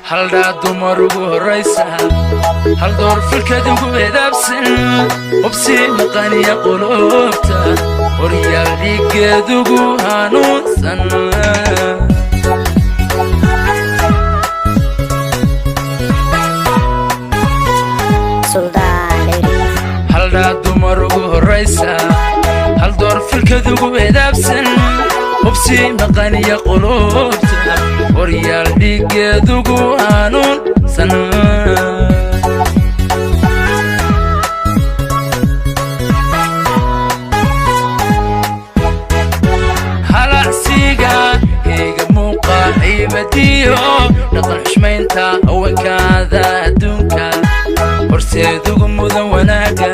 Haldhaa dumar ugu horraysa, hal door filkad ugu edaabsan, hubsii maqaniya qulubta, horyaal dhiiggeedugu hanuunsan. Suldaan Lyrics. Haldhaa dumar ugu horraysa, hal door filkad ugu edaabsan, hubsii maqaniya qulubta, horyaal dhiiggeedugu hanuunsan. Halacsiga heyga muuqa ciibadiyo dhaqan xushmaynta, haweenkaada adduunka horseed ugu mudan wanaaga.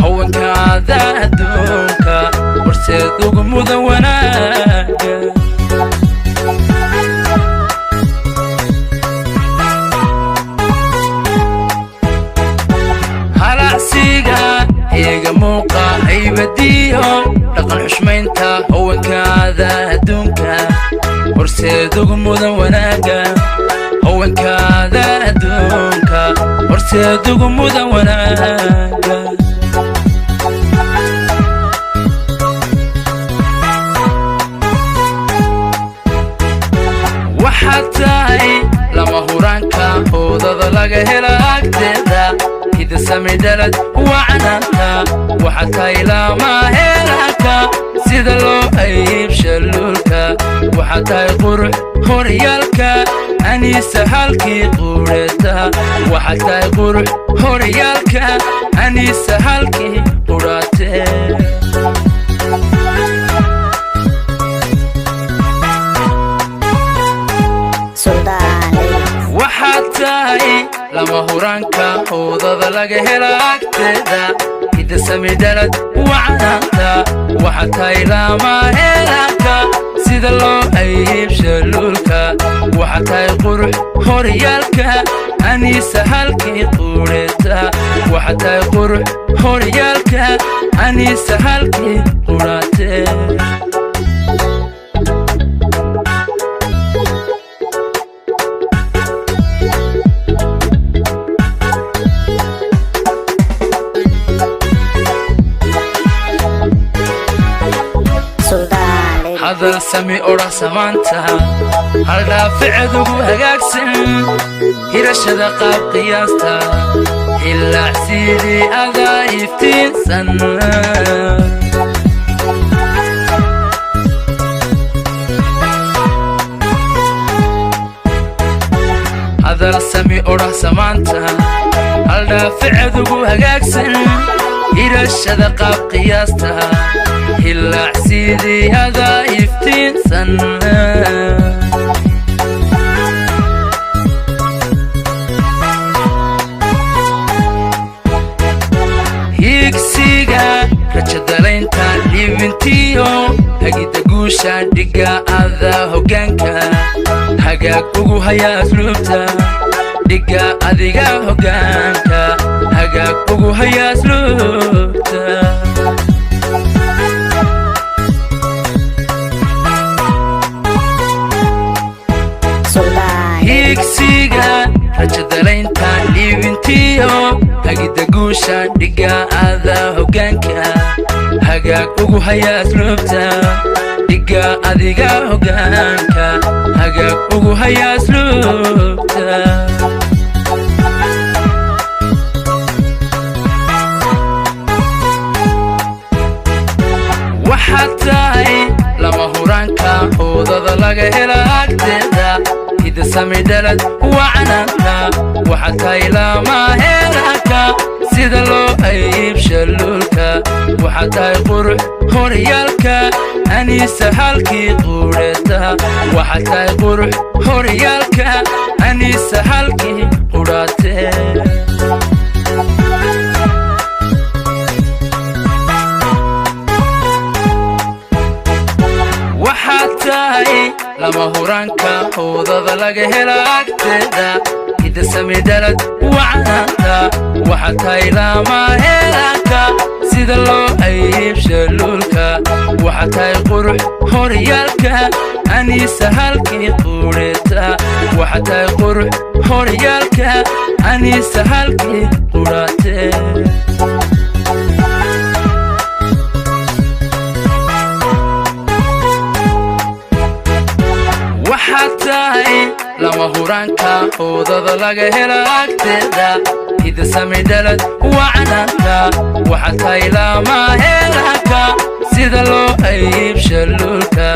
Haweenkaada adduunka horseed ugu mudan wanaaga. Halacsiga heega muuqa haybadiyo dhaqan xushmaynta, haweenkaada adduunka horseed ugu mudan wanaaga. Haweenkaada adduunka horseed ugu mudan wanaaga. Waxaad tahay lama huraanka, oodada laga hela agteeda, hidasami dhalad wacnaanta. Waxaad tahay lama helanka, sida loo ayib shaluulka. Waxaad tahay qurux horyaalka, aniisa halkii quudheta. Waxaad tahay qurux horyaalka, aniisa halkii qudhate. Suldaan Lyrics. Waxaad tahay lama huraanka, oodada laga hela agteeda, hidasami dhalad wacnaanta. Waxaad tahay lama helanka, sida loo ayib shaluulka. Waxaad tahay qurux horyaalka, aniisa halkii quudheta. Waxaad tahay qurux horyaalka, aniisa halkii qudhate. Suldaan Lyrics. Hadal sami odhah samaanta, haldhaaficed ugu hagaagsan, hirashada qaab qiyaasta, hilaacsidii adaa iftiinsan. Hadal sami odhah samaanta, haldhaaficed ugu hagaagsan, hirashada qaab qiyaasta, hilaacsidii adaa iftiinsan. Higsiga rajadalaynta, dhiibintiyo hagida guusha, dhiga ada hoggaanka, hagaag ugu haya asluubta. Dhiga adiga hoggaanka, hagaag ugu haya asluubta. Suldaan Lyrics. Higsiga rajadalaynta, dhiibintiyo hagida guusha, dhiga ada hoggaanka, hagaag ugu haya asluubta. Dhiga adiga hoggaanka, hagaag ugu haya asluubta. Waxaad tahay lama huraanka, oodada laga hela agteeda, hidasami dhalad wacnaanta. Waxaad tahay lama helanka, sida loo ayib shaluulka. Waxaad tahay qurux horyaalka, aniisa halkii quudheta. Waxaad tahay qurux horyaalka, aniisa halkii qudhate. Waxaad tahay lama huraanka, oodada laga hela agteeda, hidasami dhalad wacnaanta. Waxaad tahay lama helanka, sida loo ayib shaluulka. Waxaad tahay qurux horyaalka, aniisa halkii quudheta. Waxaad tahay qurux horyaalka, aniisa halkii qudhaatee. Waxaad tahay lama huraanka, oodada laga hela agteeda, idasami dhalad wacnaanta. Waxaad tahay lama helanka, sida loo aybsha luulka.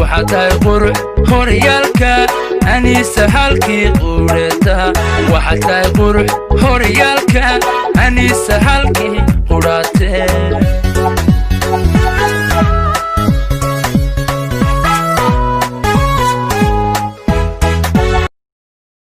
Waxaad tahay qurux horyaalka, aniisa halkii qudheta. Waxaad tahay qurux horyaalka, aniisa halkii qudhaatee.